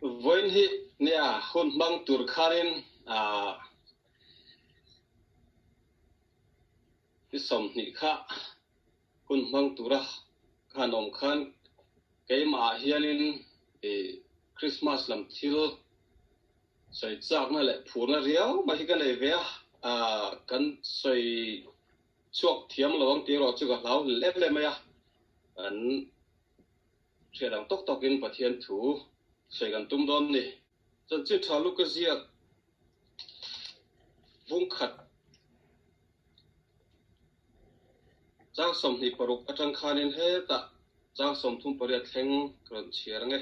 Vawiin hi nia hun hmang tur khanin ni 20 kha hun hmang tura khan awm khan keimah ah hianin Christmas lam thil sawi chakna leh phurna riau mai hi ka nei ve a, kan sawi chhuak thiam lo ang tih erawh chu ka hlau hlel em em mai a, kan Hriat ang tawk tawkin Pathian thu sawi kan tum dawn ni. Chanchin tha Luka ziak bung khat chang 26 atang khanin hetah chang 38 thleng ka rawn chhiar ang e.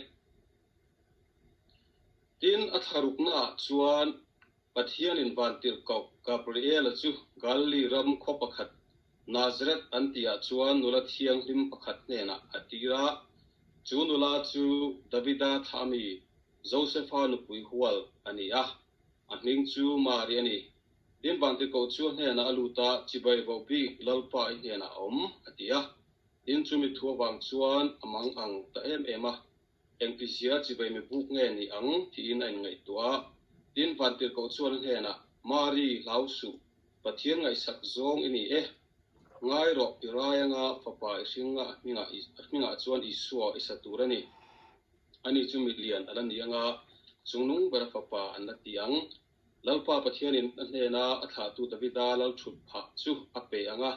Tin, a thlaruknaah chuan Pathianin Vantirhkoh Gabriela chu Galili ram khaw pakhat Nazareth an tihah chuan nula thianghlim pakhat hnenah a tir a. Chu nula chu Davida thlah mi Josefa nupui hual a ni a, a hming chu Mari a ni. Tin, Vantirhkoh chu a hnenah a lut a, Chibai voh bik Lalpa i hnenah a awm, a ti a. Tin, chumi thu avang chuan a mang ang ta em em a. Engtizia chibai mi buk nge ni ang tiin a inngaihtuah a. Tin, Vantirhkoh chuan a hnenah, Mari, hlau suh, Pathian ngaihsak zawng i ni e. Ngai rawh, i rai anga fapa i hringa a hmingah a hmingah chuan Isua i sa tur a ni. Ani chu milian a la ni anga chungnung bera fapa an la ti ang. Lalpa Pathianin a hnena a thlahtu Davida lalthut phah chu a pe ang a,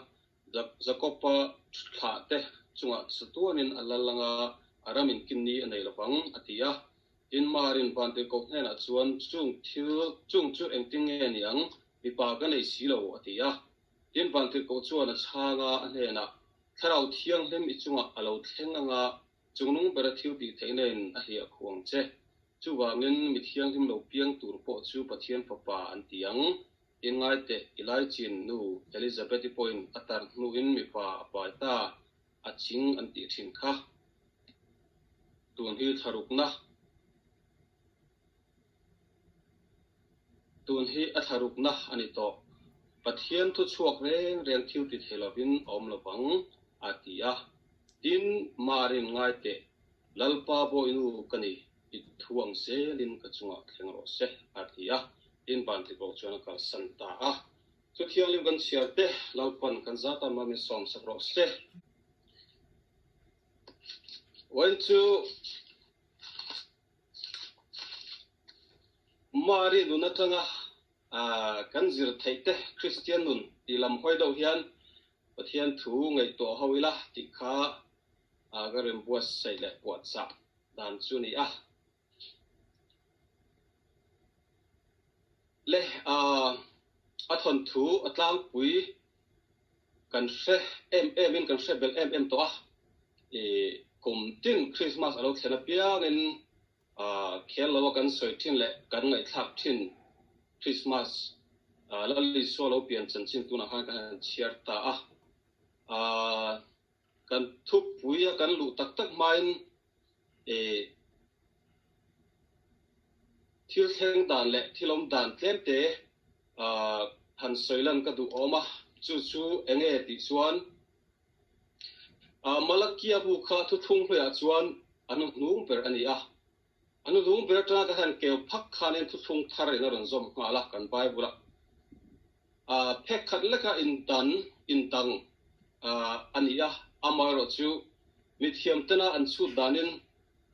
Jakob-a thlah te chungah chatuanin a lal anga a ram in kin ni a nei lovang, a ti a. Tin, Marin Vantirhkoh hnenah chuan, Chung thil chung chu engtin nge ni ang? Mipa ka nei si lo, a ti a. Tin, Vantirhkoh chuan a chhang a, a hnenah, Thlarau Thianghlim i chungah a lo thleng anga chungnung bera thil tih theihna in a hliah khuang che. Chuvangin mi thianghlim lo piang tur pawh chu Pathian Fapa an ti ang. In ngai teh, i laichin nu Elizabeth-i pawhin a tar hnuin mipa a pai ta, a ching an tih thin kha. Tun hi thlarukna. Tun hi a thlarukna a ni tawh. Pathian thu chhuak reng reng thil ti thei lovin a awm lovang, a ti a. Tin, Marin ngai teh, Lalpa Bawinu ka ni, i thu ang zelin ka chungah thleng rawh se, a ti a. Tin, Vantirhkoh chuan a kalsan ta a. Chu thianghlim kan chhiar te, Lalpan kan zat a mamin sawmsak rawh se. Vawiin chu Mari nun atanga kan zir theih te Kristian nun tih lam hawi deuh hian Pathian thu ngaihtuah ho ila tih kha ka rembuatsaih leh puahchah dan chu a ni a. Le a thawnthu a tlangpui kan hre em em in kan hre belh em em tawh a, i kum tin Christmas a lo thlen apiangin khel lo a kan sawi thin leh kan ngaihthlak thin Christmas Lal Isua lo pian chanchin tunah khan kan han chhiar ta a, kan thupui a kan luh tak tak hmain i thil thleng dan leh thil awm dan tlem te han sawi lan ka duh awm a, chu chu eng nge tih chuan Malakia bu kha thuthlung hluiah chuan a hnuhnung ber a ni a, a hnuhnung ber atanga kan han keu phak khanin thuthlung thar in a rawn zawm nghal a kan Bible a phek khat leka indan indang a ni a, amaherawhchu Mithiam tena an chhut danin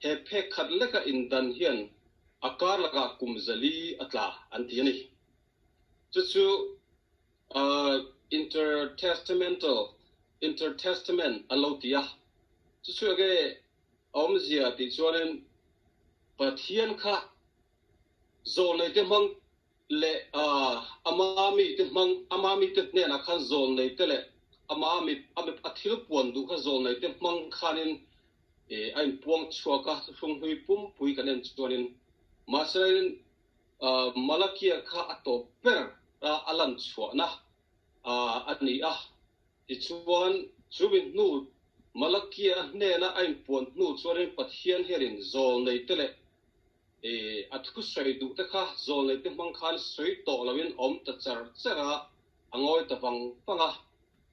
he phek khat leka indan hian a kar lakah kum 400 a tla an ti a ni. Chu chu intertestamental, intertestament, an lo ti a. Chu chu enge a awmzia tih chuanin Pathian kha zawlneite hmang leh ama mite hmang, ama mite hnenah khan zawlneite leh ama mi a thil puan duh kha zawlneite hmang khanin a inpuang chhuak a, thuthlunghlui pumpui kan en chuanin mahse Malakia kha a tawp ber a a lan chhuahna a ni a. Tichuan, chumi hnu Malakia hnena a inpuan hnu chuanin Pathian hianin zawlneite leh A thusawi duh te kha zawlnei te hmang khan sawi tawh loin awm ta char char a, a ngawi ta vang vang a.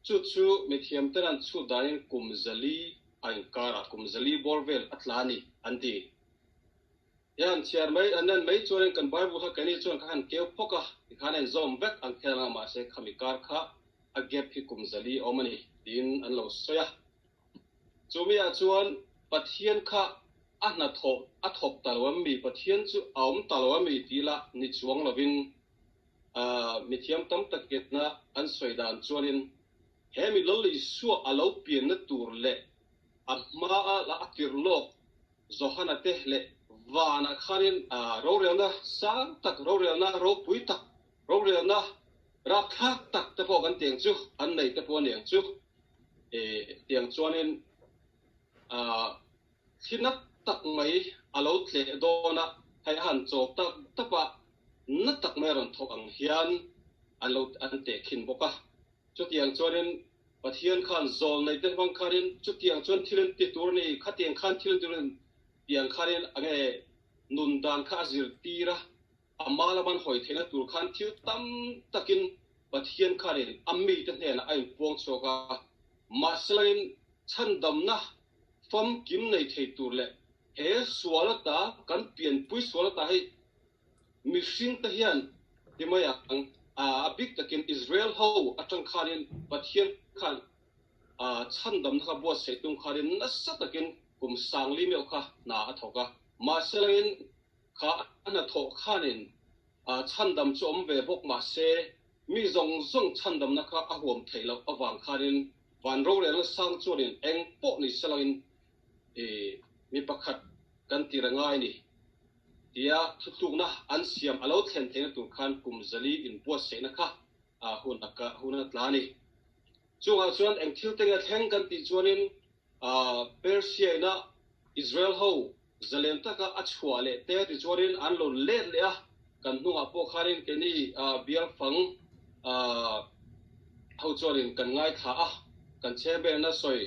Chu chu mithiam ten an chhut danin kum 400 a inkar a, kum 400 bawr vel a tla a ni, an ti. He han chhiar mai an en mai chuanin kan Bible kha keini chuan ka han keu phawk a, tikhan a inzawm vek ang kher ang a, mahse khami kar kha a gap hi kum zali a awm a ni tiin an lo sawi a. Chumi ah chuan Pathian kha a hnathawh a thawk ta lo a mi, Pathian chu a awm ta lo a mi tih lah ni chuang lovin mithiam tam takin an sawi dan chuanin he mi Lal Isua a lo pianna tur leh a hmaa la a tirh lawk Johana te leh vanah khanin rorelna sang tak, rorelna ropui tak, rorelna rapthlak tak te pawh kan tiang chu an nei te pawh a ni ang chu. Tiang chuanin thli nat tak mai a lo tleh dawn a, hei a han chawk tak tap a, na tak mai a rawn thawk ang hian an lo an tehkhin bawk a. Chutiang chuanin Pathian khan zawl nei te hmang khanin chutiang chuan thil an ti tur a ni, khatiang khan thil an ti tur a ni tiang khanin a nge nun dan kha a zirtir a, a ma lama an hawi theihna tur khan thil tam takin Pathian khanin a mite hnenah a inpuang chhuak a, mahselain chhandamna famkim nei thei tur leh he sual ata kan pianpui sual ata hi Mihring te hian ti mai ang, a bik takin Israel ho atang khanin Pathian khan chhandamna kha buatsaih tum khanin nasa takin kum sangli meuh kha hna a thawk a. Mahse langin kha a hnathawh khanin chhandam chu awm ve bawk mahse mi zawng zawng chhandamna kha a huam theih loh avang khanin van rorelna sang chuanin eng pawh ni se langin mi pakhat kan tir a ngai ni. Tia thutlukna an siam a lo thlen theihna tur khan kum zali inbuatsaihna kha hun a hun a tla a ni. Chungah chuan eng thil te nge thleng kan tih chuanin Persia-ina Israel ho zalen taka a chhuah leh te tichuanin an lo let leh a, kan hnungah pawh khanin keini bial fang ho chuanin kan ngaithla a, kan chairman-a sawi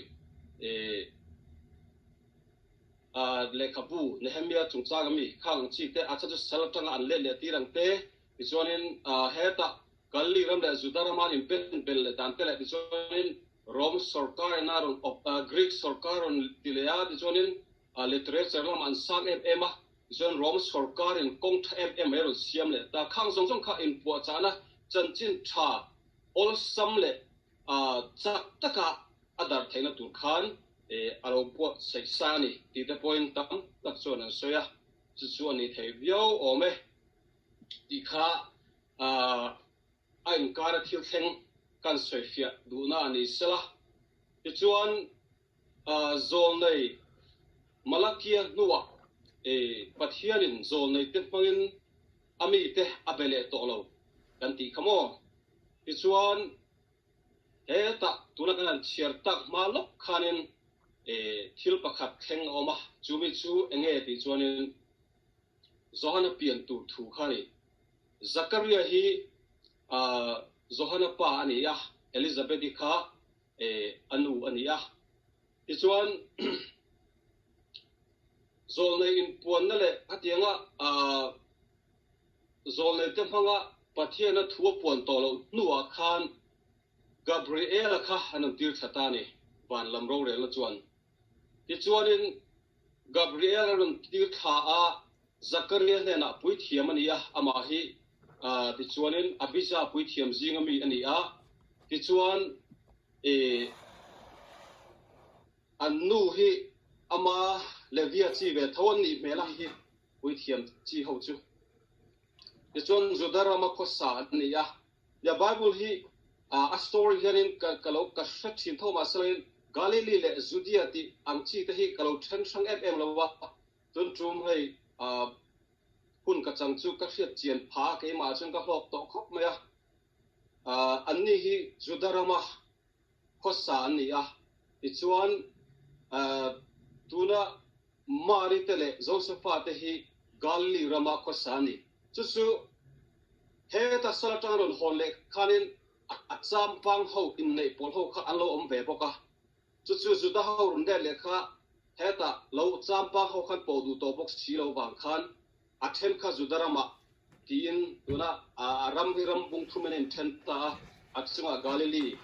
Lehkhabu Nehemia chungchang ami khang ang chi te a chhan chu sal atanga an let leh tir ang te, tichuanin hetah Galili ram leh Juda rama an inben bel leh dan te leh tichuanin Rom sawrkar ina rawn awp Greek sawrkar rawn ti leh a, tichuanin literature lamah an sang em em a, tichuan Rom sawrkarin kawng tha em em mai rawn siam leh ta. Khang zawng zawng kha inpuahchahna chanchin tha awlsam leh chak taka a darh theihna tur khan a lo buat saih sa a ni tih te pawhin tam tak chuan an sawi a, chu chu a ni thei viau awm e tih kha a inkara thil thleng kan sawifiah duhna a ni sela. Tichuan zawlnei Malakia hnuah Pathianin zawlnei te hmangin a mite a be leh tawh lo kan tih kha maw? Tichuan Hetah tuna kan han chhiar tak hma lawk khanin thil pakhat thleng a awm a, chumi chu eng nge tih chuanin Johana pian tur thu kha a ni. Zakaria hi Johana pa a ni a, Elizabeth-i kha a nu a ni a. Tichuan zawlnei inpuanna leh hetianga Zawlneite hmanga Pathiana thu a puan tawh loh hnuah khan Gabriela kha an rawn tir thla ta a ni, van lam rorelna chuan. Tichuanin Gabriel a rawn tir thla a, Zakaria hnenah puithiam a ni a, amah hi tichuanin Abijah puithiam zinga mi a ni a, tichuan i an nu hi ama Levia chi ve tho an nih hmel a hi. Puithiam chi ho chu. Tichuan Juda rama khawsa an ni a. Nia Bible hi a story hianin ka ka lo ka hre thin tho mahse Galilee leh Judea tih ang chi te hi ka lo then hrang em em lo a. Tun tum hei hun ka chang chu ka hriat chian pha a keimah chuan ka hlawk tawh khawp mai a. Anni hi Juda rama khawsa an ni a. Tichuan tuna Mari te leh Josefa te hi Galili rama khawsa a ni. Chu chu heta sal atanga rawn hawn leh khanin a champang ho inneih pawl ho kha an lo awm ve bawk a. Chu chu Juda ho rawn let leh kha heta lo champang ho khan pawh duh tawh bawk si lo vang khan a then kha Juda ramah tiin tuna a ram hi ram bung thum in a inthen ta a, a chungah Galili,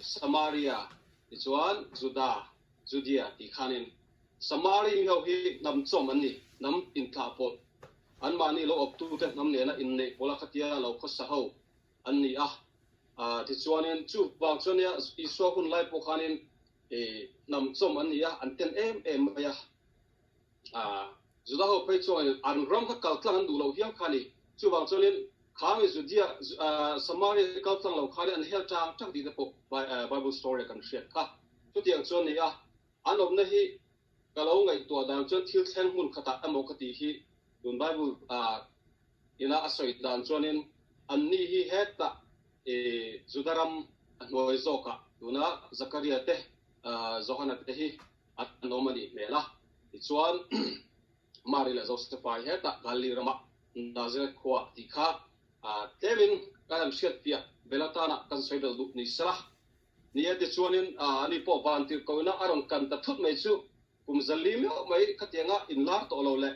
Samaria tichuan Juda, Judea tih khanin Samari mi ho hi hnam chawm an ni. Hnam inthlah pawlh, anmahni lo awptute hnam nena inneih pawlha khatia lo khawsa ho an ni a. Tichuanin chu vang chuan nia Isua hun lai pawh khanin hnam chawm an ni a, an ten em em mai a. Juda ho phei chuanin an ram kha kal tlang an duh loh hial kha a ni. Chuvang chuanin khami Judea, Samaria kal tlang lo khanin an hel tang tang tih te pawh Bible story ah kan hriat kha. Chutiang chuan ni a, an awmna hi Ka lo ngaihtuah dan chuan thil thleng hmun khatah emaw ka tih hi tun Bible ina a sawi dan chuanin anni hi hetah Juda ram a hnuai zawkah tuna Zakaria te Johana te hi an awm a nih hmel a. Tichuan Mari leh Josefa hi hetah Galili ramah Nazareth khua tih kha tlemin kan han hriatfiah bel atana kan sawi belh duh ni sela. Ni e, tichuanin ani pawh van tirhkohna a rawn kan ta thut mai chu kum zali meuh mai khatianga inlar tawh lo leh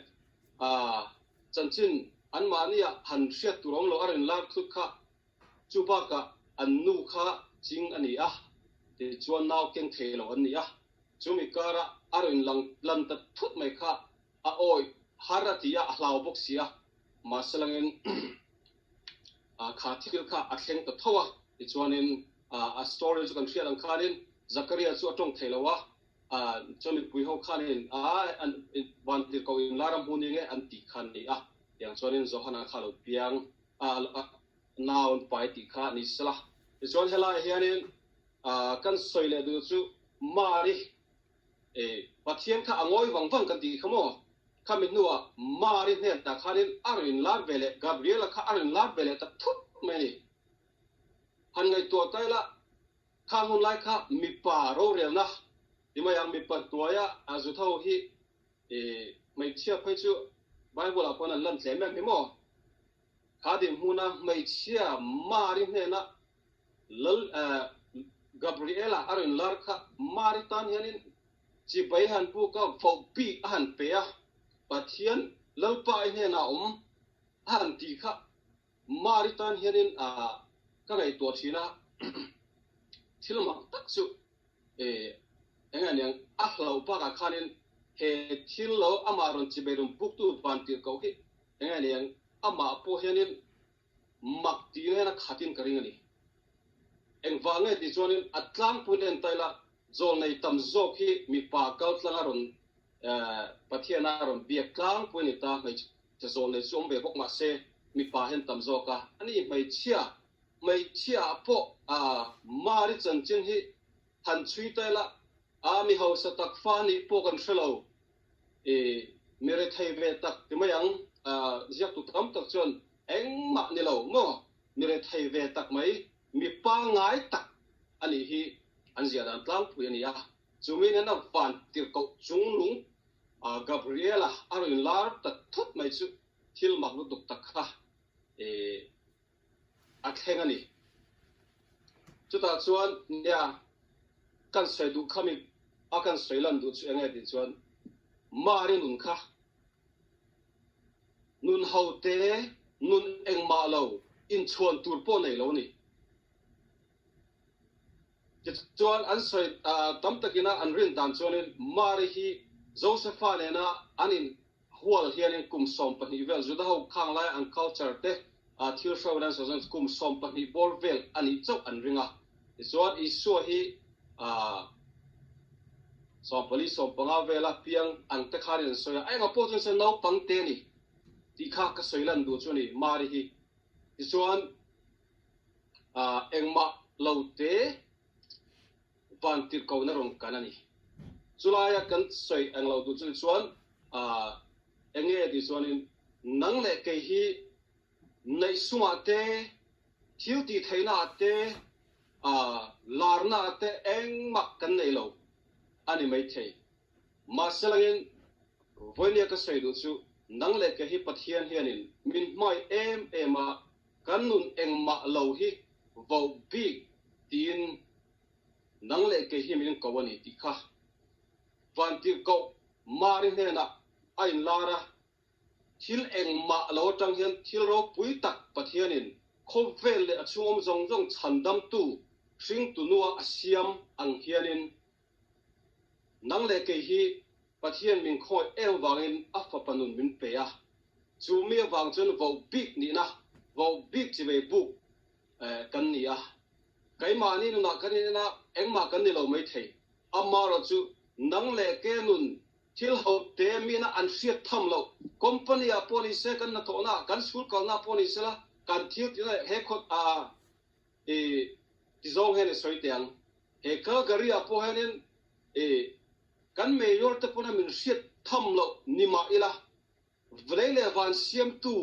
chanchin anmahnia han hriat tur awm lo a rawn inlar thut kha chu bakah an nu kha ching a ni a, tichuan nau keng thei lo an ni a, chumi kara a rawn lang lan ta thut mai kha a awih har a ti a, a hlau bawk si a, mahse langin kha thil kha a thleng ta tho a, tichuanin a story chu kan hriat ang khanin Zakaria chu a tawng thei lo a, chuan mipui ho khanin van tirhkoh in lar a hmu ni nge an tih kha a ni a, tiang chuanin Johana kha a lo piang a, nau an pai tih kha a ni sela. Tichuan helaiah hianin kan sawi leh duh chu Mari Pathian kha a ngawi vang vang kan tih kha maw? Khami hnuah Mari hnenah khanin a rawn inlar ve leh, Gabriela kha a rawn inlar ve leh ta thut mai a ni. Han ngaihtuah ta ila, khang hun lai kha mipa rorelna ti mai ang, mipa hnuaia a zu tho hi hmeichhia phei chu Bible ah pawn an lan tlem em hi maw? Kha dinhmuna hmeichhia Mari hnena Lal Gabriela a rawn lar kha Mari tan hianin chibai han buk a, voh bik a han pe a, Pathian Lalpa i hnenah a awm a han ti kha Mari tan hianin ka ngaihtuah thin a, thil mak tak chu eng a niang a hlauh bakah khanin he thil lo amah rawn chibai rawn buktu van tirhkoh hi eng a niang amah pawh hianin mak tih hian a khatin ka ring a ni. Engvang nge tih chuanin a tlangpuiin en ta ila zawlnei tam zawk hi mipa kal tlanga rawn Pathiana rawn biak tlangpui a ni ta, hmeichhe zawlnei chu awm ve bawk mahse mipa hian tam zawk a, ani hmeichhia hmeichhia ah pawh Mari chanchin hi han chhui ta ila a mi hausa tak fa nih pawh kan hre lo. I mi rethei ve tak ti mai ang, ziaktu tam tak chuan engmah ni lo maw, mi rethei ve tak mai, mi pangngai tak a nih hi an ziah dan tlangpui a ni a. Chumi nena van tirhkoh chungnung Gabriela a rawn inlar ta thut mai chu thil mak lutuk tak kha a thleng a ni. Chutah chuan nia kan sawi duh khami a kan sawi lan duh chu enge tih chuan Mari nun kha nun ho te nun engmah lo inchhuan tur pawh nei lo a ni. Tichuan an sawi tam takina an rin dan chuanin Mari hi Josefa nena an in Hual hianin kum 12 vel Juda ho khang laia an culture te thil hruaiin an sawi chuan kum 12 bawr vel a nih chauh an ring a. Tichuan Isua hi 14, 15 vela piang ang te khanin an sawi a, a engah pawh chuan se naupang te a ni tih kha ka sawi lan duh chu a ni Mari hi. Tichuan engmah lo te van tirhkohna rawn kan a ni. Chulaia kan sawi eng lo duh chu ni chuan eng nge tih chuanin nang leh kei hi neih sumah te, thil tih theihnaah te, larnaah te engmah kan nei lo a ni maithei. Mahse langin vawinia ka sawi duh chu nang leh kei hi Pathian hianin min hmai em em a, Kan nun engmah lo hi voh bik tiin nang leh kei hi min ko a ni tih kha Vantirhkoh Mari hnenah a inlar a, thil engmah lo atang hian thil ropui tak Pathianin khawvel leh a chhungawm zawng zawng chhandamtu hringtu nua a siam ang hianin nang leh kei hi. Pathian min khawi em vangin a fapa nun min pe a, chu mi avang chuan voh bik nihna, voh bik chivei buk kan ni a. Keimahni nunah kan in en a, engmah kan ni lo maithei. Amaherawhchu nang leh ke nun thil ho te mina an hriat tham loh, company ah pawh ni se, kan hnathawhna ah, kan school kalna ah pawh ni sela, kan thil tihna leh he khawt a i ti zawng hian i sawi teh ang. He Calgary ah pawh hianin i kan mayor te pawna min hriat tham loh ni mah ila, Vlei leh van siamtu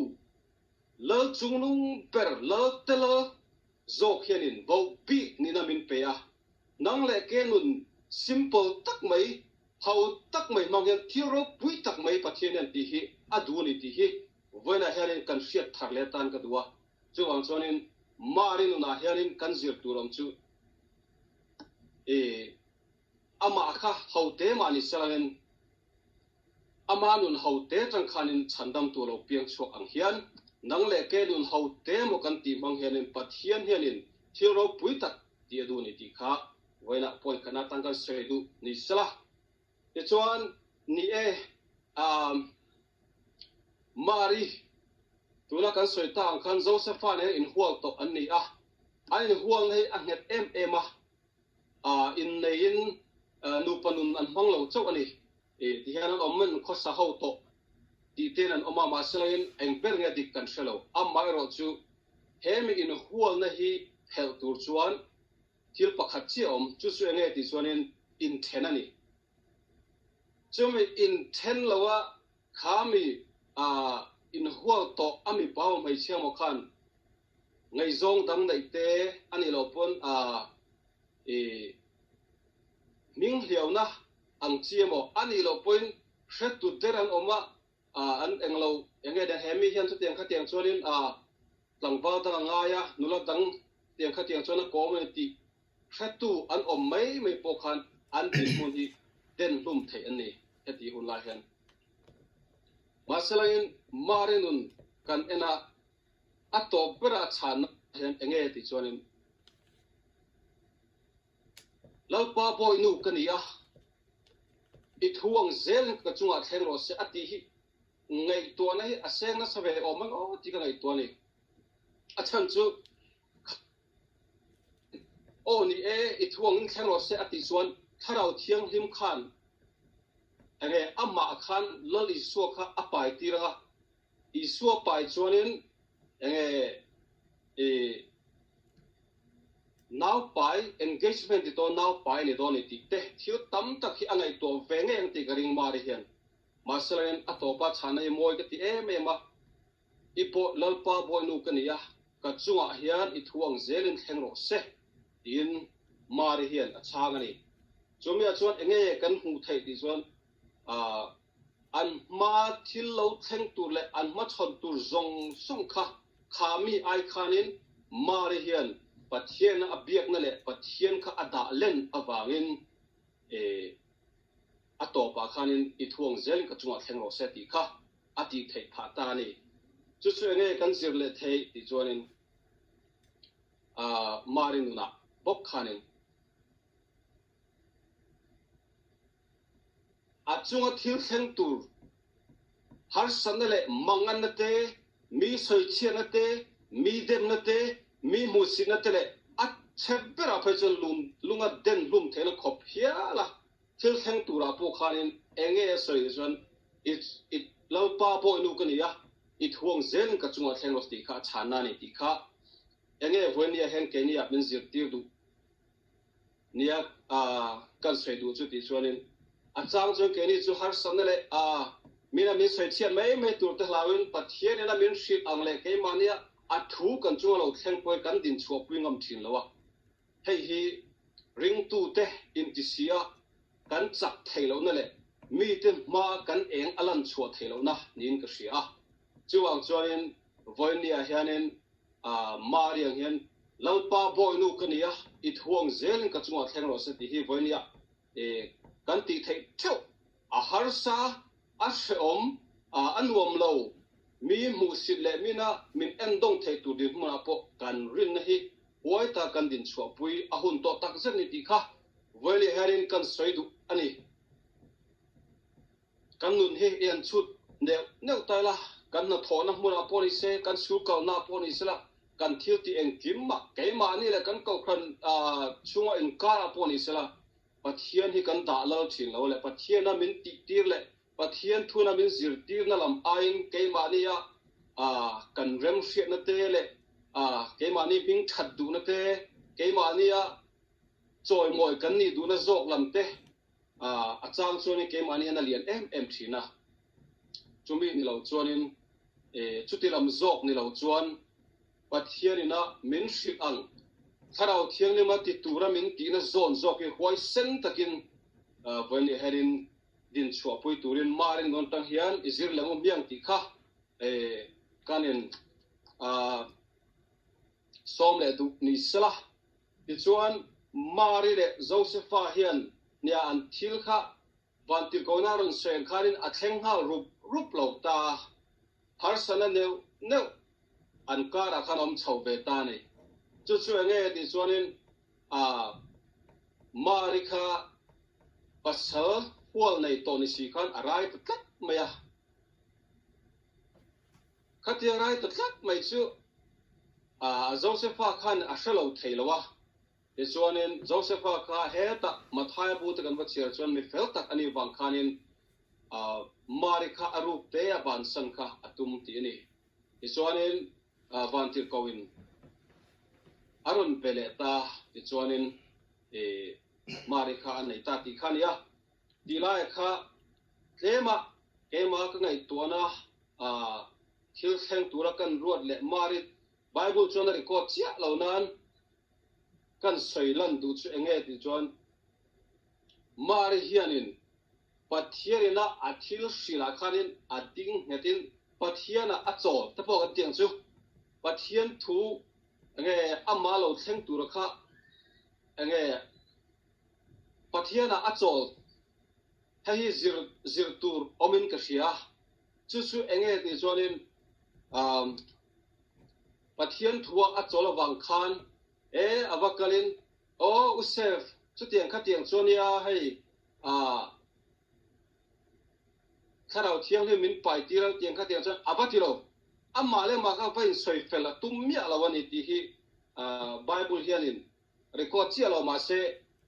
Lal chungnung ber Lal te Lal zawk hianin voh bik nihna min pe a, nang leh ke nun simple tak mai, ho tak mai hmang hian thil ropui tak mai Pathian hian tih hi a duh a ni tih hi vawiinah hianin kan hriat thar leh atan ka duh a. Chuvang chuanin Mari nunah hianin kan zir tur awm chu i amah kha ho te mah ni selangin Ama nun ho te tang khanin chhandamtu lo piang chhuak ang hian, nang leh ke nun ho te maw kan tih hmang hianin Pathian hianin thil ropui tak tih a duh ni tih kha vawiinah point khatna tang kan sawi duh ni sela. Tichuan, ni e, ahm, Mari, tuna kan sawi ta ang khan Josepha nen inhual tawh an ni a, an inhualna hi a nghet em em a, A inneiin nupa nun an hmang lo chauh a ni. Ti hian an awm in khawsa ho tawh tih tein an awm a, mahselain eng ber nge dik kan hre lo. Amaherawh chu he mi inhualna hi phelh tur chuan thil pakhat chiah a awm, chu chu enge tih chuanin inthen a ni. Chumi inthen loa kha mi inhual tawh a mipa maw hmeichhia maw khan Ngaihzawng dang neih te a nih loh pawn a i hming hliauna ang chi emaw a nih loh pawhin hretu der an awm a, an englo eng nge he mi hian chutiang khatiang chuanin a tlangval dang a ngai a, nula dang tiang khatiang chuan a kawm a ni tih hretu an awm mai mai pawh khan an dinhmun hi den hlum theih an ni heti hun lai hian. Mahselain Mari nun kan en a, A tawp berah chhanna hian eng nge tih chuanin, Lalpa bawihnu ka ni a, i thu ang zelin ka chungah thleng rawh se a tih hi ngaihtuahna hi a seng nasa ve awm ang aw tih ka ngaihtuah a ni. A chhan chu Aw ni e, i thu angin thleng rawh se a tih chuan Thlarau Thianghlim khan eng nge amah khan Lal Isua kha a pai tir ang a, Isua pai chuanin enge i nau pai engagement ti tawh nau pai ni dawn ni tih te thil tam tak hi a ngaihtuah ve ngei ang tih ka ring Mari hian. Mahselain a tawpa chhana hi mawi ka ti em em a, I pawh Lalpa bawihnu ka ni a, ka chungah hian i thu ang zelin thleng rawh se tiin Mari hian a chhang a ni. Chumiah chuan enge kan hmuh theih tih chuan ah An hma thil lo thleng tur leh an hmachhawn tur zawng zawng kha kha mi ai khanin Mari hian Pathiana a biakna leh Pathian kha a dah len avangin a tawpah khanin i thuang zelin ka chungah thleng rawh se tih kha a tih theih phah ta a ni. Chu chu enge kan zir leh theih tih chuanin Mari nunah bawk khanin A chunga thil thleng tur harsatna leh manganna te, mi sawichhiatna te, mi demna te, mi hmuhsitna te leh a chhe berah phei chuan lum lunga den hlum theihna khawp hial a thil thleng turah pawh khanin eng nge a sawi tih chuan i i Lalpa bawihnu ka ni a, i thuang zelin ka chungah thleng rawh tih kha a chhanna a ni tih kha eng nge vawinia hian keiniah min zirtir duh Nia, kan sawi duh chu tih chuanin a chang chuan keini chu harsatna leh mina min sawi chhiat mai mai tur te hlauin Pathian ina min hrilh ang leh keimahnia a thu kan chunga lo thleng pawhin kan din chhuahpui ngam thin lo a. Hei hi ringtute intisia kan chak theih lohna leh mite hma kan eng a lan chhuah theih lohna niin ka hria a. Chuvang chuanin vawiinniah hianin Mari ang hian Lalpa bawihnu ka ni a, i thuang zelin ka chungah thleng rawh se tih hi vawinia kan tih theih theuh. A harsa, a hrehawm, a nuam lo, mi hmuhsit leh mina min endawng thei tur dinhmunah pawh kan rinna hi huai ta kan dinchhuahpui a hun tawh tak zet ni tih kha vawinia hianin kan sawi duh a ni. Kan nun hi i han chhut neuh neuh ta ila, kan hnathawhna hmunah pawh ni se, kan sul kalnaah pawh ni sela, kan thil tih engkim mah, keimahni leh kan kohhran chhunga inkarah pawh ni sela, Pathian hi kan dah lal thin lo leh Pathiana min tihtir leh Pathian thuna min zirtirna lam aiin keimahnia kan remhriatna te leh keimahni hming that duhna te, keimahnia chawimawi kan nih duhna zawk lam te a chang chuanin keimahni hian a lian em em thin a. Chumi ni lo chuanin chuti lam zawk ni lo chuan Pathianina min hrilh ang Thlarau Thianghlima ti tura min tihna zawn zawk hi huaisen takin vawiin leh herin din chhuahpui turin Marin rawn tang hian i zir leh ngawm miang tih kha kan in sawm leh duh ni sela. Tichuan Mari leh Josefa hian nia an thil kha Vantirhkohna rawn sawi khanin a thleng nghal rup rup lo ta. Harsana neuh neuh an karah khan a awm chho ve ta a ni. Chu chu enge tih chuanin Mari kha pasal hual nei tawh ni si khan a rai ta tlat mai a. Khatia rai ta tlat mai chu Josefa khan a hre lo thei lo a. Tichuanin Josefa kha hetah Mathaia bute kan va chhiar chuan mi fel tak a nih vang khanin Mari kha a ruk te a bansan kha a tum tih a ni. Tichuanin Vantirhkohin a rawn pe leh ta, tichuanin Mari kha a nei ta tih kha a ni a. Tih laia kha tlema keimah ka ngaihtuahna thil thleng tura kan ruat leh Mari Bible chuan a record chiah lo nan kan sawi lan duh chu enge tih chuan Mari hianin Pathianina a thil hrilh ah khanin a ding nghetin Pathiana a chawl te pawh kan tih ang chu. Pathian thu enge amah lo thleng tura kha enge Pathiana a chawl hei hi zir zir tur awmin ka hria. Chu chu enge tih chuanin umm Pathian thua a chawl avang khan e a va kalin aw U Sef chutiang khatiang chu ania hei ah Thlarau Thianghlim min pai tir ang tiang khatiang chuan a va ti lo. Amah leh mah kha va insawi fel a tum miah lo a ni tih hi Bible hianin record chiah lo mahse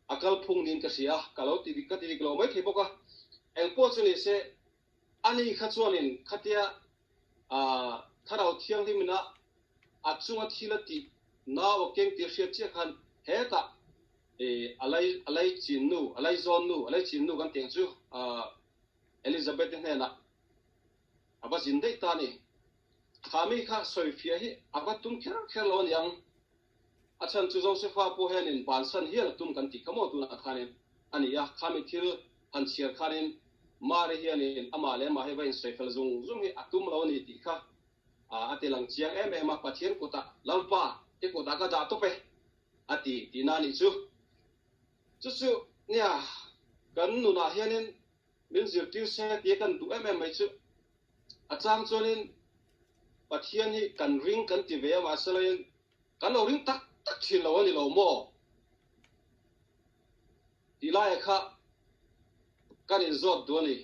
a kalphung niin ka hria a, ka lo ti dik ka ti dik lo maithei bawk a. Engpawh chu ni se ani kha chuanin khatia Thlarau Thianghlimina a chunga thil a tih nau a keng tih a hriat chiah khan hetah a lei a lei chin nu a lei zawn nu a lei chin nu kan tih ang chu Elizabeth-i hnenah a va zin daih ta a ni. Kha mi kha sawifiah hi a va tum kher kher lo a ni ang. A chhan chu Josefa pawh hianin bansan hial a tum kan tih kha maw tunah khanin a ni a, khami thil han chhiar khanin Mari hianin amah leh amah hi va insawi fel zung zung hi a tum lo a ni tih kha a ti lang chiang em em a, Pathian kutah Lalpa i kutah ka dah tawp e a ti tihna a nih chu. Chu chu nia kan nunah hianin min zirtir se tia kan duh em em mai chu. A chang chuanin Pathian hi kan ring kan ti ve a, mahselain kan lo ring tak tak thin lo a ni lo maw? Tih laia kha kan inzawt duh a ni.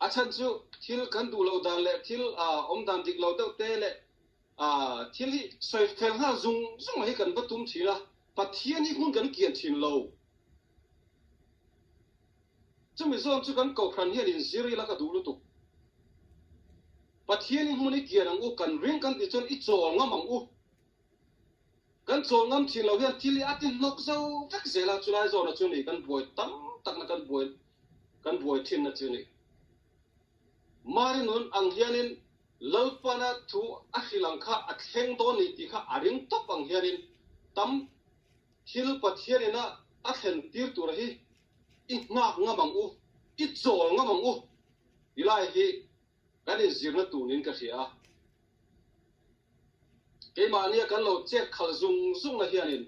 A chhan chu thil kan duh loh dan leh thil awm dan dik lo deuh te leh thil hi sawi fel nghal zung zung hi kan va tum thin a, Pathian hi hmun kan kian thin lo. Chumi zawn chu kan Kohhran hian inzir ila ka duh lutuk. Pathian i hmun i kian ang u, kan ring kan tih chuan i chawl ngam ang u. Kan chawl ngam thin lo hian thil hi a ti hnawk zo vek zel a, chulai zawna chu ni kan buai tam takna kan buai kan buai thinna chu ni. Mari nun ang hianin Lalpana thu a hrilh ang kha a thleng dawn ni tih kha a ring tawp ang hianin tam thil Pathianina a thlen tir tur hi I nghak ngam ang u, i chawl ngam ang u ti lai hi kan inzirna tur niin ka hria a. Keimahnia kan lo chet khalh zung zungna hianin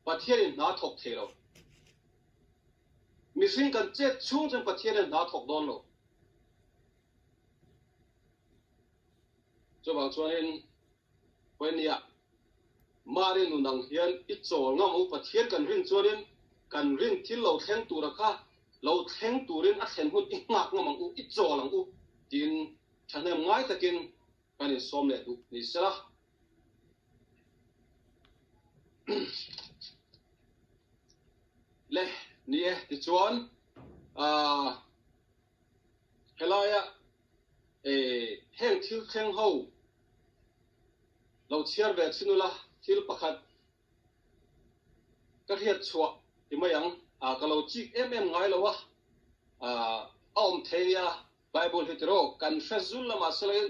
Pathianin hna thawk thei lo. Mihring kan chet chhung chuan Pathianin hna thawk dawn lo. Chuvang chuanin Pawimawh Mari nun ang hian i chawl ngam u, Pathian kan rin chuanin kan rin thil lo thleng tura kha Lo thleng turin a thlen hun i nghak ngam ang u, i chawl ang u, tiin thahnem ngai takin kan insawm leh duh ni sela. Le, ni e, tichuan, aah, helaia heng thil thleng ho lo chhiar ve chhin ula, thil pakhat Ka hriat chhuah ti mai ang. Ka lo chik em em ngai lo a, a awm thei nia Bible hi tiraw kan hre zul lamah selain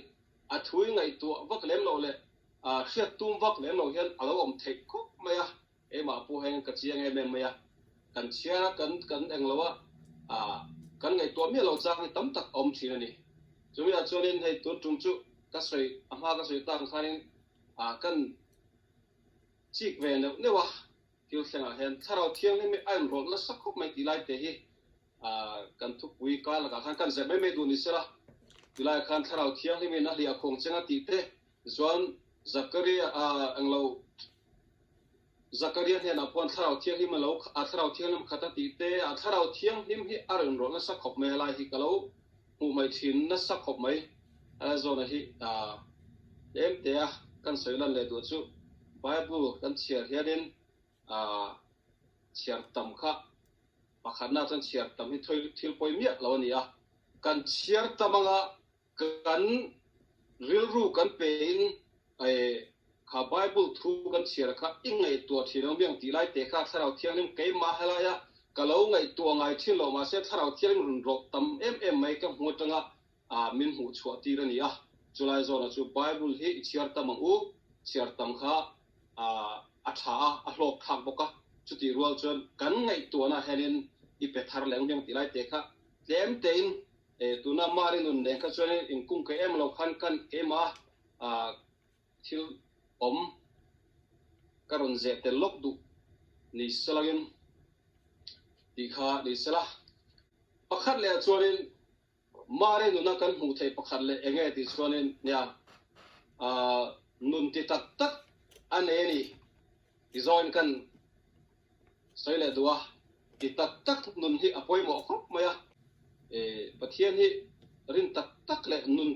a thui ngaihtuah vak lem loh leh hriat tum vak lem loh hian a lo awm theih khawp mai a, keimah pawh hian ka chiang em em mai a, kan chhiar a kan kan eng lo a, kan ngaihtuah miah lo chang hi tam tak a awm thin a ni. Chumi ah chuanin hei tun tum chu ka sawi a hma ka sawi tak ang khanin kan Chik ve neuh neuh a, thil thlengah hian Thlarau Thianghlim hi a inrawlh nasa khawp mai tih lai te hi kan thupui kar lakah khan kan zep mai mai duh ni sela, tilaiah khan Thlarau Thianghlimin a hliah khuang cheng a tih te chuan Zakaria englo Zakaria hnenah pawh Thlarau Thianghlim a lo a Thlarau Thianghlim khat a tih te a Thlarau Thianghlim hi a rawn nasa khawp mai helai hi ka lo hmuh mai thin nasa khawp mai. A zawna hi tlem te a kan sawi lan leh duh chu Bible kan chhiar hianin chhiar tam kha pakhatna chuan chhiar tam hi thil pawi miah lo a ni a. Kan chhiar tam anga kan rilru kan pein kha Bible thu kan chhiar kha i ngaihtuah thin ang miang tih lai te kha Thlarau Thianghlim keimah helaia ka lo ngaihtuah ngai thin lo mahse Thlarau Thianghlim rawn rawlh tam em em mai ka hmu atanga min hmuh chhuah tir a ni a. Chulai zawnah chu Bible hi i chhiar tam ang u, chhiar tam kha a tha a, a hlawk thlak bawk a, chutih rual chuan kan ngaihtuahna hianin i pe thar leh ang miang tih lai te kha tlem tein tuna Mari nun nen kha chuanin inkungkaih em lo khan kan keimah thil awm ka rawn zeh tel lawk duh ni selangin tih kha ni sela. Pakhat leh ah chuanin Mari nuna kan hmuh theih pakhat leh eng nge tih chuanin nia nun ti tak tak a nei a ni ti zawngin kan sawi leh duh a, ti tak tak nun hi a pawimawh khawp mai a, Pathian hi rin tak tak leh nun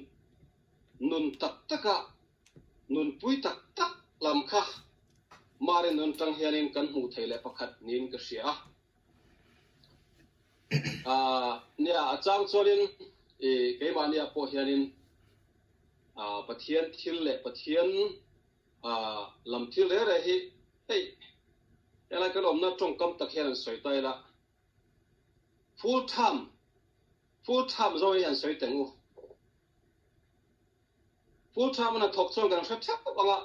nun tak taka nunpui tak tak lam kha Mari nun tang hianin kan hmuh theih leh pakhat niin ka hria a. Nia, a chang chuanin keimahnia pawh hianin Pathian thil leh Pathian lam thil reh reh hi hei helai kan awmna tawngkam tak hian an sawi ta ila full time full time zawng hi an sawi teng u. Full time a hnathawk chuan kan hre theuh ang a,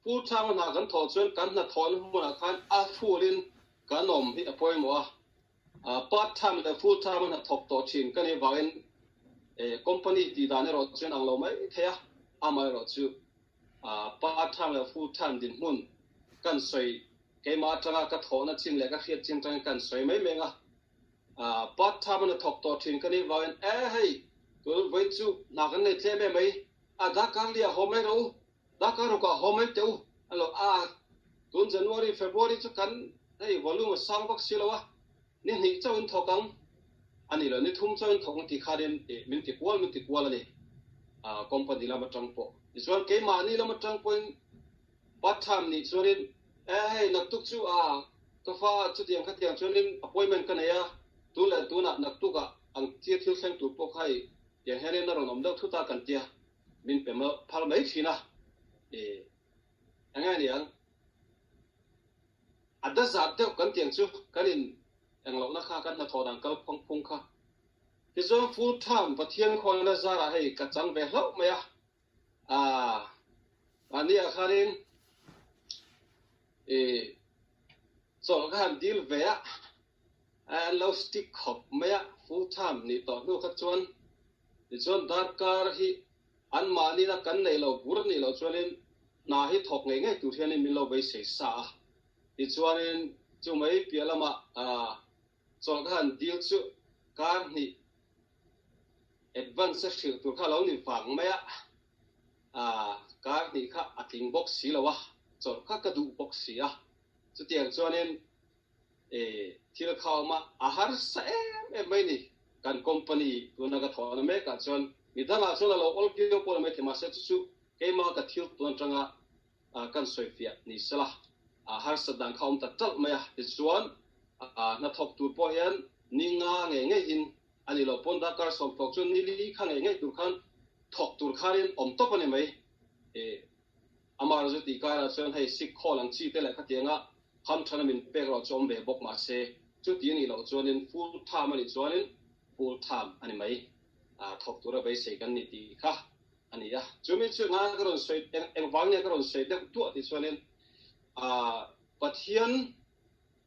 full time a hna kan thawh chuan kan hnathawhna hmunah khan a full in kan awm hi a pawimawh a, part time leh full time a hnathawk tawh thin ka nih vangin company tih dan erawh chuan ang lo mai thei a, amaherawh chu part time leh full time dinhmun kan sawi keimah atanga ka thawhna chin leh ka hriat chin atangin kan sawi mai mai ang a. Part time a hnathawk tawh thin ka nih vangin e hei tun vawiin chu hna kan nei tlem em mai a darkar li ah haw mai rawh u darkar ruk ah haw mai teh u a lo a tun January February chu kan hei volume a sang vak si lo a ni hnih chauh in thawk ang a ni lo ni thum chauh in thawk ang tih khanin min ti kual min ti kual a ni company lam atang pawh tichuan keimahni lam atang pawhin Part time nih chuanin e hei naktuk chu a ka fa chutiang khatiang chuanin appointment ka nei a, tun leh tunah naktukah ang chi thil thleng tur pawh kha i tiang hianin a rawn awm deuh thut a kan tia min pe phal mai thin a, i enge niang a da zat deuh kan tiang chu kan in englohna kha kan hnathawh dan kal phung phung kha tichuan full time Pathian khawngaihna zarah hei ka chang ve hlauh mai a. A mahniah khanin i chawlh ka han dil ve a, an lo stick khawp mai a, full time nih tawh hnu kha chuan tichuan darkar hi an mahnina kan neih loh bur nih loh chuanin hna hi thawk ngei ngei tur hianin min lo beisei sa a, tichuanin chu mai piah lamah chawlh ka han dil chu kar hnih Advance a hrilh tur kha a lo ni vang mai a, aah kar hnih kha a tling bawk si lo a, chawlh kha ka duh bawk si a, chutiang chuanin E thil kha awm a, a harsa em em mai ni. Kan company tuna ka thawhna mekah chuan midangah chuan a lo awl viau pawh la maithei mahse chu chu keimah ka thil tun atanga kan sawifiah ni sela a harsat dan kha awm ta talh mai a. Tichuan hnathawk tur pawh hian ni nga ngei ngeihin a ni lo pawn darkar sawmthawk chuan ni li kha ngei ngei tur khan thawk tur khanin awm tawp a ni mai. Amah chu tih karah chuan hei sik khawl ang chi te leh khatianga hamthana min pek erawh chu awm ve bawk mahse chuti a nih loh chuanin full time a nih chuanin full time a ni mai. Thawk tura beisei kan ni tih kha a ni a. Chumi chu enga ka rawn sawi engvang nge ka rawn sawi deuh duah tih chuanin Pathian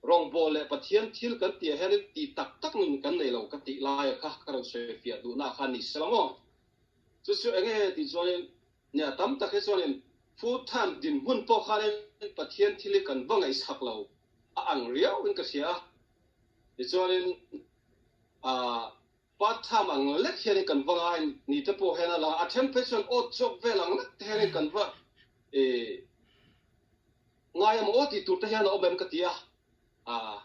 rawngbâwl leh Pathian thil kan tihah hianin tih tak tak nun kan nei lo ka tih laia kha ka rawn sawi fiah duhna kha ni se la maw? Chu chu enge tih chuanin Nia, tam tak hi chuanin full time dinhmun pawh khanin Pathian thil hi kan va ngaihsak lo a ang riauin ka hria a. Tichuanin ah part time ang lek hianin kan va ngai ni te pawh hian a lang a, a then phei chuan awt chawk vel ang lek te hianin kan va ih ngai emaw aw tih tur te hian a awm em ka ti a, ah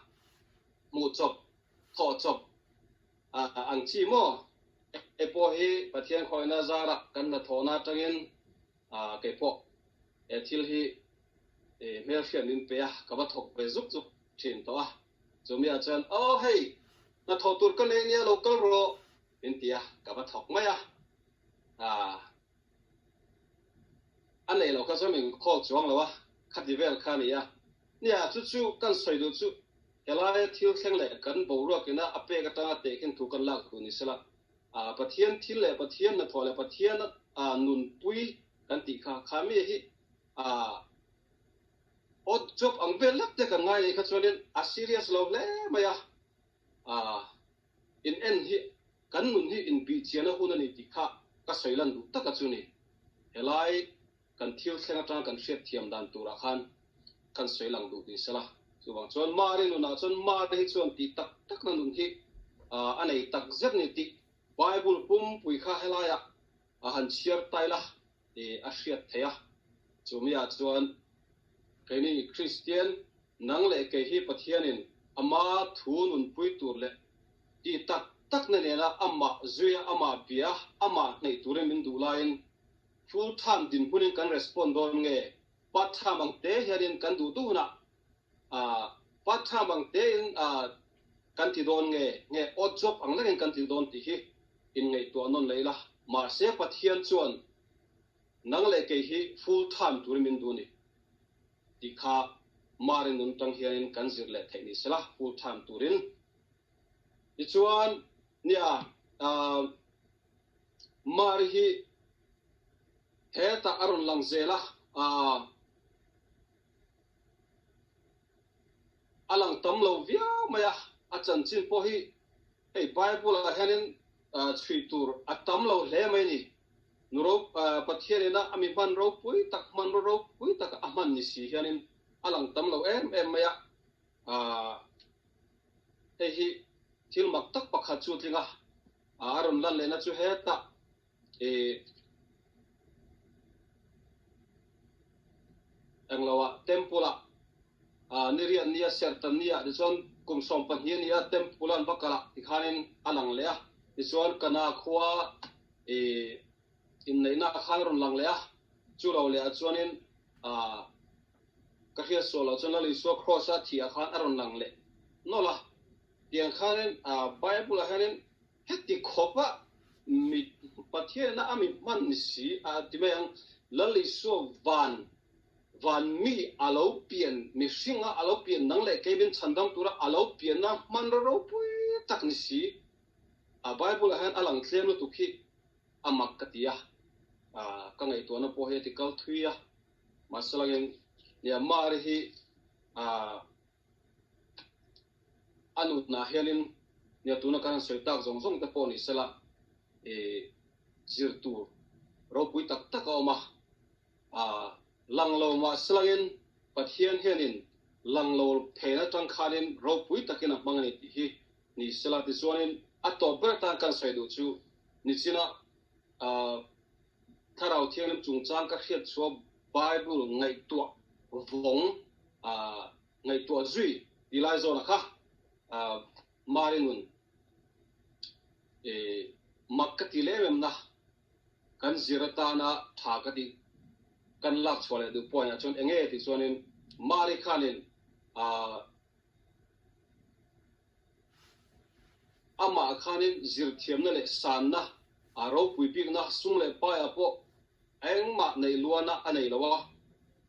hmuh chawp, thawh chawp ang chi maw? Hei pawh hi Pathian khawihna zarah kan hnathawhna atangin kei pawh he thil hi hmelhriat min pe a, ka va thawk ve zuk zuk thin tawh a. Chumi ah chuan, Aw hei, hnathawh tur ka nei nia lo kal rawh min ti a, ka va thawk mai a. A nei lo kha chuan min call chuang lo a, khati vel kha a ni a. Nia, chu chu kan sawi duh chu helaia thil thleng leh kan boruak ina a pek atanga tehkhin thu kan lak duh ni sela, Pathian thil leh Pathian hnathawh leh Pathian nunpui kan tih kha, kha mi hi odd job ang vel lek te kan ngai nei kha chuanin a serious lo hle mai a. In en hi kan nun hi inbihchiahna hun a ni tih kha ka sawi lan duh taka chu ni. Helai kan thil thleng atanga kan hriat thiam dan turah khan kan sawi lang duh ni sela. Chuvang chuan Mari nunah chuan Mari hi chuan tih tak takna nun hi a nei tak zet ni tih Bible pumpui kha helaiah a han chhiar tail a a hriat theih a. Chumiah chuan keini Kristian nang leh kei hi Pathianin ama thu nunpui tur leh tih tak takna nena amah zuia amah bia amah hneih turin min duh laiin full time dinhmunin kan respond dawn nge part time ang te hianin kan duh duh hunah part time ang tein kan ti dawn nge nge odd job ang lekin kan ti dawn tih hi inngaihtuah nawn leh ila. Mahse Pathian chuan nang leh kei hi full time turin min duh a ni tih kha Mari nun tang hianin kan zir leh theih ni sela full time turin. Tichuan nia Mari hi hetah a rawn lang zel a, a lang tam lo viau mai a, a chanchin pawh hi hei Bible ah hianin chhui tur a tam lo hle mai a ni. Nu ro Pathian ina a mi hman ropui tak hmanraw ropui tak a hman ni si hianin a lang tam lo em em mai a, hei hi thil mak tak pakhat chu tling a, a rawn lan lehna chu hetah ih englo ah temple ah ah niriat nia serhtan nia tichuan kum 12 nia temple an va kal ah tikhanin a lang leh a tichuan kana khua ih inneihna ah khan a rawn lang leh a chu lo leh ah chuanin ah ka hriat sual loh chuan Lal Isua cross a thih ah khan a rawn lang leh nawlh a tiang khanin ah bible ah hianin Heti khawpa mi Pathianna a mi hman ni si a ti mai ang, Lal Isua van van mi a lo pian, mihringa a lo pian nang leh kei min chhandam tura a lo pianna hmanraw ropui tak ni si a Bible ah hian a lang tlem lutuk hi a mak ka ti a, ka ngaihtuahna pawh hi a ti kal thui a, mahse langin nia Mari hi A nutnah hianin nia tuna kan han sawi tak zawng zawng te pawh ni sela ih zir tur ropui tak tak a awm a, ah lang lo mah selangin Pathian hianin lang lo phen atang khanin ropui takin a hmang a ni tih hi ni sela tichuanin a tawp ber atan kan sawi duh chu nichina ah Thlarau Thianghlim chungchang ka hriat chhuah Bible ngaihtuah vawng ah ngaihtuah zui. Ti lai zawna kha Mari nun mak ka ti lem em na kan zir atana tha ka tih kan lak chhuah leh duh point ah chuan enge tih chuanin Mari khanin amah khanin zirthiamna leh sanna a ropui bikna sum leh paiah pawh engmah neih luana a nei lo a.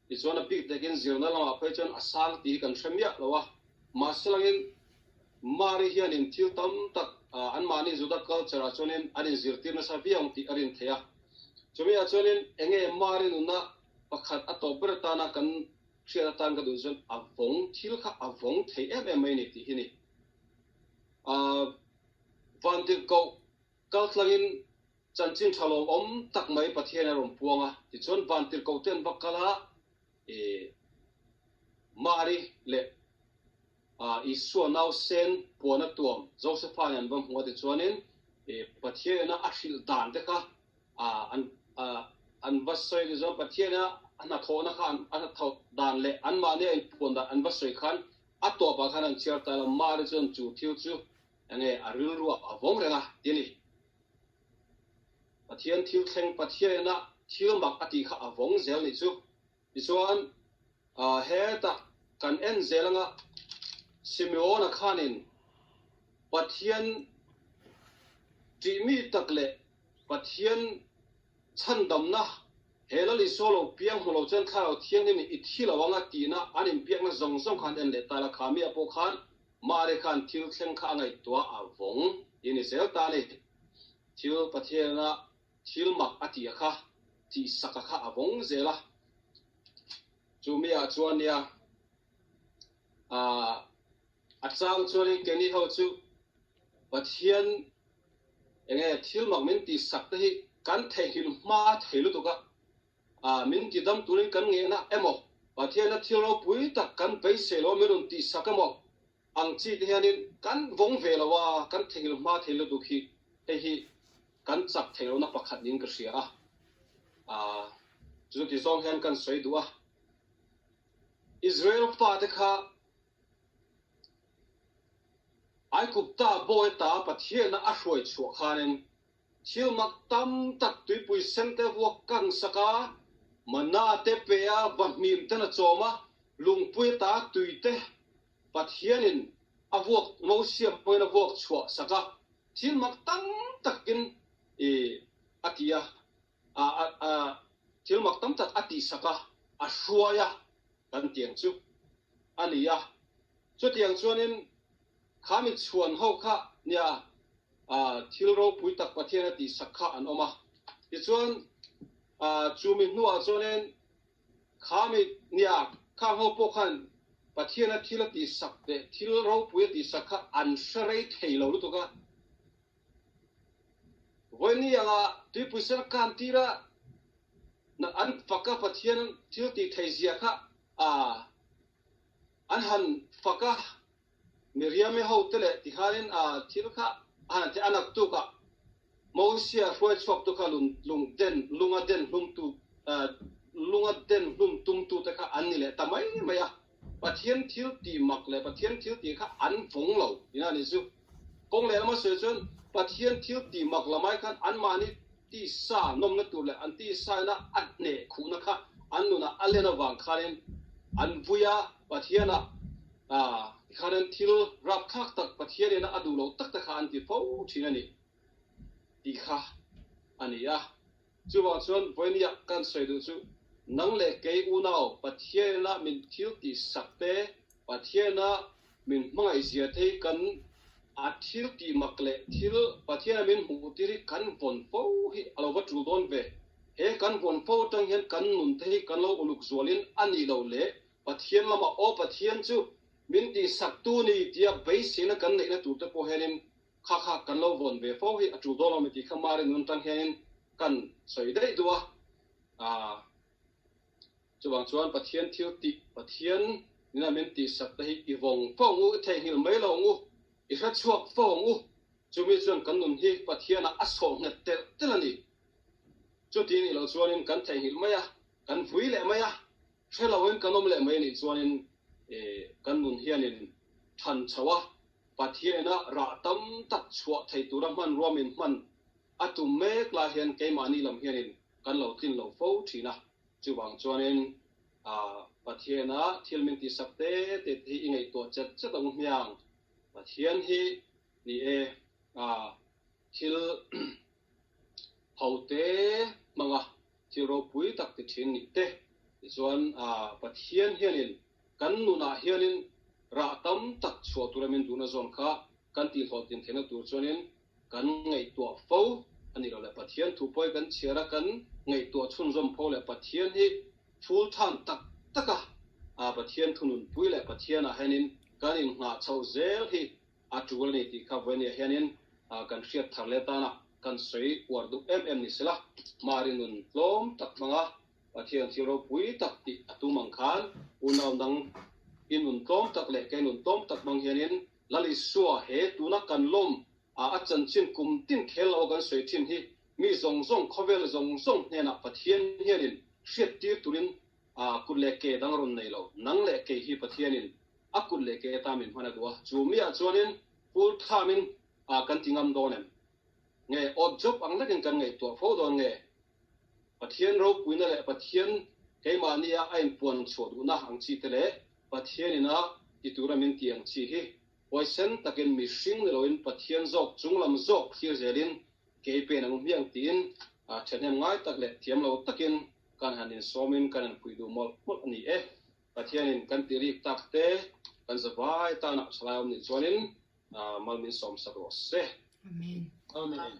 Tichuan a bik takin zirna lamah phei chuan a sang tih hi kan hre miah lo a, mahse langin Mari hianin thil tam tak anmahni Juda culture ah chuanin an inzirtir nasa viau ang tih a rin theih a. Chumi ah chuanin enge Mari nunna pakhat a tawp ber atana kan hriat atan ka duh chuan a vawng thil kha a vawng thei em em mai ni tih hi ni. Vantirhkoh Kaltlangin chanchin tha lo awm tak mai Pathian a rawn puang a, tichuan vantirhkoh te an va kal a, i Mari leh Isua nausen puana tuam Josepha nen an va hmu a, tichuanin Pathianina a hrilh dan te kha an an va sawi a, tichuan Pathiana a hnathawhna kha a hnathawh dan leh anmahni a inpuan dan an va sawi khan a tawpah khan an chhiar ta lo, Mari chuan chu thil chu Enge a rilru a vawng reng a ti a ni. Pathian thil thleng Pathianina thil mak a tih kha a vawng zel nih chu. Tichuan hetah kan en zel anga Simeona khanin Pathian ṭihmi tak leh Pathian chhandamna he Lal Isua lo piang hmu lo chuan Thlarau Thianghlim in i thi lo anga tihna an inbiakna zawng zawng khan en leh ta la kha mi ah pawh khan Mari khan thil thleng kha a ngaihtuah a vawng i ni zel ta a ni. Thil Pathiana thil mak a tih a kha, tih sak a kha a vawng zel a. Chu mi ah chuan nia, a chang chuanin keini ho chu Pathian enge thil mak min tih sak te hi kan theihnghilh hma thei lutuk a. Min ti dam turin kan ngehna emaw, Pathiana thil ropui tak kan beisei lo min rawn tihsak emaw ang chi te hianin kan vawng ve lo a, kan theihnghilh hma thei lutuk hi hei hi kan chak thei lohna pakhat niin ka hria a. Chu ti zawng hian kan sawi duh a. Israel fate kha Aigupta bawi ta Pathiana a hruai chhuah khanin Thil mak tam tak tuipui sen te vuak kan sak a, mana te pe a, vahmim ten a chawm a, lungpui ata tui te Pathianin a vuak Mosia hmangin a vuak chhuah sak a, thil mak tam takin i a ti a, a thil mak tam tak a tih sak a, a hruai a kan tiang chu a ni a. Chutiang chuanin Kha mi chhuan ho kha nia thil ropui tak Pathian a tihsak kha an awm a. Tichuan, chu mi hnuah chuanin kha mi nia khang ho pawh khan Pathian a thil a tihsak leh thil ropui a tihsak kha an hre rei thei lo lutuk a. Vawiin anga tuipui sen a kan tir a, an fak a Pathian thil tih thei zia kha an han fak a. Miriam-i hote leh tikhanin a thil kha a han ti a, naktukah Mosia hruai chhuaktu kha lung den, lunga den hlumtu, lunga den hlum tumtute kha an ni leh ta mai mai a. Pathian thil tih mak leh Pathian thil tih kha an vawng lo ina ni chu. Kawng leh lama sawi chuan Pathian thil tih mak lamai khan anmahni tisa nawmna tur leh an tisa ina a hneh khuhna kha an nunah a len avang khanin an vui a, Pathianah tikhanin thil rapthlak tak Pathian ina a duh loh tak te kha an ti fo thin a ni tih kha a ni a. Chuvang chuan vawinia kan sawi duh chu nang leh kei unau Pathianina min thil tih sak te, Pathiana min hmangaih zia te hi kan a thil tih mak leh thil Pathiana min hmuh tir hi kan vawn fo hi a lo va tul dawn ve. He kan vawn fo atang hian kan nun te hi kan lo uluk zualin a nih loh leh Pathian lamah aw Pathian chu min tih sak tu ni tia beiseina kan neihna tur te pawh hianin Kha kha kan lo vawn ve fo hi a tul dawn lo mi tih kha Mari nun tang hianin kan sawi daih duh a. Aaa chuvang chuan Pathian thil tih, Pathian nena min tihsak te hi i vawng fo ang u, i theihnghilh mai lo ang u, i hre chhuak fo ang u. Chumi chuan kan nun hi Pathianah a sawh nghet telh telh a ni. Chuti nih loh chuanin kan theihnghilh mai a, kan vui leh mai a, hre loin kan awm leh mai nih chuanin kan nun hianin. Than chho a, Pathianina rah tam tak chhuah thei tura hmanrua min hman a tum mek lai hian keimahni lam hianin kan lo tlin lo fo thin a. Chuvang chuanin Pathiana thil min tihsak te te te hi i ngaihtuah chet chet ang hmiang. Pathian hi ni e, thil ho te hmanga thil ropui tak ti thin nih te. Tichuan Pathian hianin kan nunah hianin rah tam tak chhuah tura min duhna zawn kha kan tihhlawhtlin theihna tur chuanin kan ngaihtuah fo a ni lo le. Pathian thu pawi kan chhiar a, kan ngaihtuah chhunzawm pho leh Pathian hi full time tak taka Pathian thununpui leh Pathianah hianin kan innghah chhoh zel hi a tul a ni tih kha vawinia hianin kan hriat thar leh tana kan sawi uar duh em em ni sela, Mari nun tlawm tak hmanga Pathian thil ropui tak tih a tum ang khan unau dang i nun tlawm tak leh kei nun tlawm tak hmang hianin Lal Isua he tuna kan lawm a a chanchin kum tin khel lo kan sawi thin hi mi zawng zawng khawvel zawng zawng hnenah Pathian hianin hriat tir turin kut leh ke dang rawn nei lo nang leh kei hi Pathianin a kut leh ke ata min hman a duh a, chu miah chuanin full thamin kan ti ngam dawn em? Nge odd job ang lekin kan ngaihtuah fo dawn nge? Pathian ropuina leh Pathian keimahnia a inpuan chhuah duhna ang chi te leh Pathianin a ti tura min ti ang chi hi huaisen takin mihring ni loin Pathian zawk chunglam zawk thlir zelin kei pen ang hmiang tiin thahnem ngai tak leh thiam lo takin kan han insawmin kan han pui duh mawlh mawlh a ni e. Pathianin kan ti rik tak te kan zavai tanah thalai awm nih chuanin mal min sawmsak rawh se. Amen. Amen.